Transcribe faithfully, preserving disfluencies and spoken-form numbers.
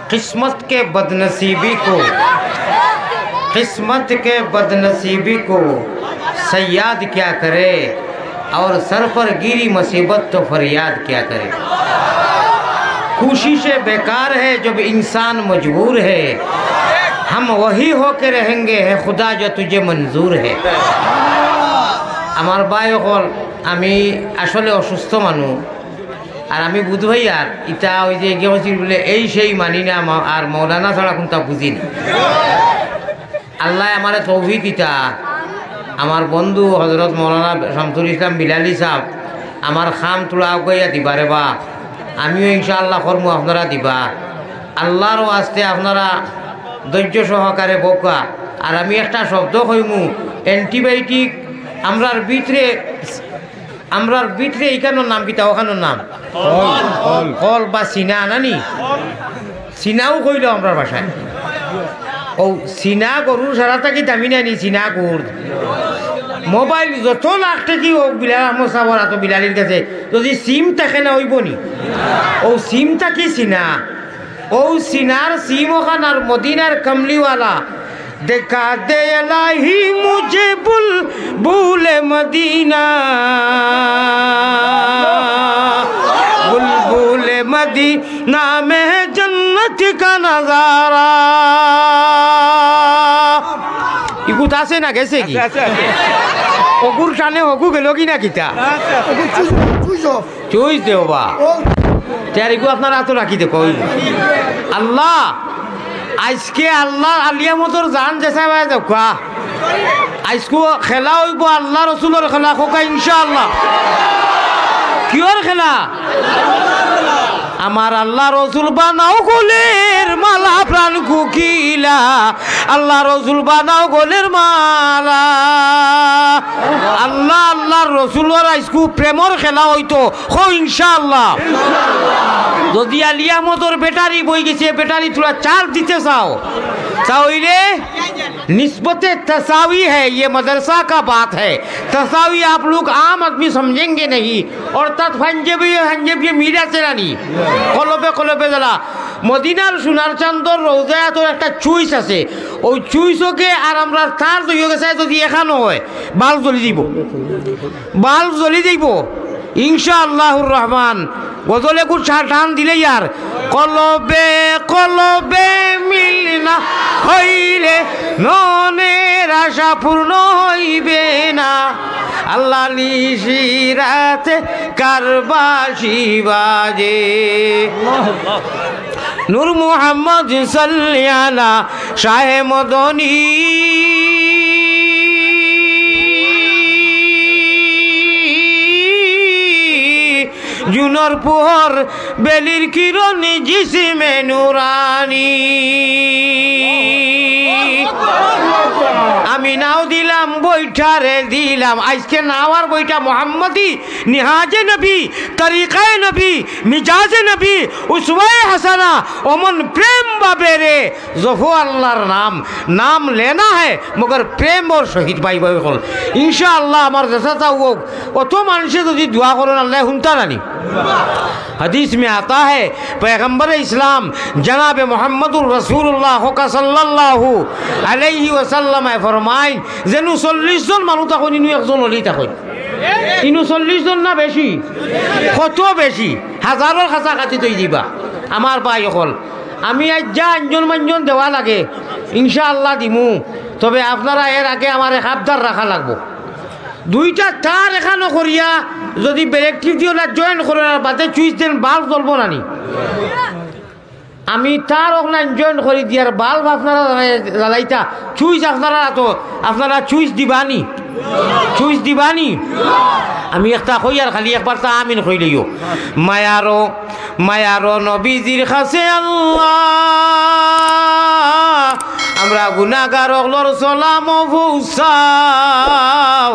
قسمت کے بدنصیبی کو، قسمت کے بدنصیبی کو صیاد کیا کرے، اور سر پر گری مصیبت تو فریاد کیا کرے۔ کوششیں بیکار ہے جب انسان مجبور ہے، ہم وہی ہو کے رہیں گے، ہے خدا جو تجھے منظور ہے۔ আমার ভাই অকল, আমি আসলে অসুস্থ মানুষ, আর আমি বুঝ পাইয়ার, ইতা ওই যে এগিয়ে কইছিল বলে, এই সেই মানি না, মা-, আর মৌলানা ছাড়া কুনতা বুঝি না। আল্লায় আমারে তৌফিক দিতা, আমার বন্ধু হযরত মৌলানা শামসুল ইসলাম বিলালী সাহেব, আমার কাম তুলা আগুয়াইয়া দিবা রে বা, আমিও ইনশাআল্লাহ করমু, আপনারা দিবা। আল্লাহর ওয়াস্তে আপনারা ধৈর্য সহকারে বউক্কা। আর আমি একটা শব্দ কইমু, antibiotic আমরার ভিতরে আমরার ভিতরে ইখানোর নাম কিতা, ওখানোর নাম? Call, call. কল বা সিনা, নানি? সিনাও কইলো আমরার ভাষায়। ও সিনা গরুর সারা থাকি দামি নানি, সিনা গুড়। মোবাইল যত লাখ টাকি হোক, বিলাল আহমদ সাহেবর আতো বিলালির গেছে, যদি সিম থাকে না, অইবো নি? ও সিম থাকি সিনা। ও সিনার সিম ওখানার মদিনার কমলিওয়ালা, দেখা দে এলাহি মুঝে বুলবুল মদিনা, বুলবুল মদিনা মে জন্নত কা নাজারা। ইগুত আছে না গেছে কি? আছে, আছে, আছে। অগুর টানে হগু গেল কি না কিতা? আছে, আছে। চুইস দেও বা। তে আর ইগু আপনার আতো রাখি দেখো, ওই। আল্লাহ, আইজকে আল্লাহর আলিয়া মদর জান যেছা বায় যাউক্কা। আইজকু খেলা অইবো আল্লাহ রসুলর খেলা, কউক্কা ইনশাআল্লাহ। কিয়র খেলা? আমার আল্লাহ রসুল বানাও গলের মালা প্রাণ কুকিলা, আল্লাহ রসুল বানাও গলের মালা। আল্লাহ, আল্লাহর রসুলর আইজকু প্রেমর খেলা অইতো, কও ইনশাআল্লাহ। যদি আলিয়া মদর ব্যাটারি বই গেছে, ব্যাটারি তুলা চার্জ দিতে চাও, তাইলে নিসবতে তাসাউই হ্যায়, ইয়ে মাদ্রাসা কা বাত হ্যায়। তাসাউই আপ লোগ আম আদমি সমঝেঙ্গে নেহি, অর্থাৎ পাঞ্জাবি, পাঞ্জাবি মিল আছে না নি? কলবে কলবে জ্বালা। মদিনার সোনার চান্দর রওজায় আতর একটা চুইস আছে, ওই চুইসকে আর আমরার তার দইও গেছে যদি এখানো হয়, বাল্ব জ্বলি দিব, বাল্ব জ্বলি দিব ইনশাআল্লাহুর রহমান। গজলে কুছা টান দিলে ইয়ার, কলবে কলবে মিল না হইলে মনের আশা পূর্ণ হইবে না। আল্লাহ নিশি রাতে কারবাসি বাজে। নূর মুহাম্মদ সাল্লি আলা শাহে মদনী। জুনর পুহর বেলির কিরণ জিসিমে নুরানি। আমি নাও দিলাম বইটারে দিলাম, আইজকে নাও আর বইটা মোহাম্মদী, নিহাজে নবী, তরিকায়ে নবী, মিজাজে নবী, উসওয়ায়ে হাসানা, অমন প্রেম ভাবেরে জপো আল্লাহর নাম, নাম লেনা হ্যায় মগর প্রেম অর সহিত ভাই ভাই অকল। ইনশাআল্লাহ আমার যেতা চাও অউক, অত মানষে যদি দোয়া করইন আল্লায় হুনতা না নি। হাদিস মে আতা হ্যায়, পয়গম্বর ইসলাম জনাবে মুহাম্মদুর রাসূলুল্লাহ কউক্কা সাল্লাল্লাহু আলাইহি ওয়াসাল্লামে ফরমাইন, যেনু চল্লিশ জন মানুষ থাকইন, ইনু একজন অলি থাকইন। ইনু চল্লিশ জন না বেশি? কত বেশি? হাজারর কাছাকাছি তৈ দিবা। আমার ভাই অকল, আমি আইজ যা আঞ্জন মাঞ্জন দেওয়া লাগে, ইনশাআল্লাহ দিমু। তবে আপনারা এর আগে আমারে আবদার রাখা লাগবো। দুইটা তার এখানো করিয়া যদি ব্যালেক টিপ দিয়া জয়েন করের আর বাদে চুইস দেন, বাল্ব জ্বলবো না নি? আমি তার অকলান জয়েন করি দিয়ার বাল্ব আপনারা জ্বালাই-, জ্বালাইতা, চুইস আপনারা আতো, আপনারা চুইস দিবা নি? চুইস দিবা নি? আমি একটা কইয়ার খালি একবার তা আমিন কইলাইও। মায়ারো, মায়ারো নবীজির কাছে আল্লাহ, আমরা গুনাগার অকলর সালাম পৌঁছাও।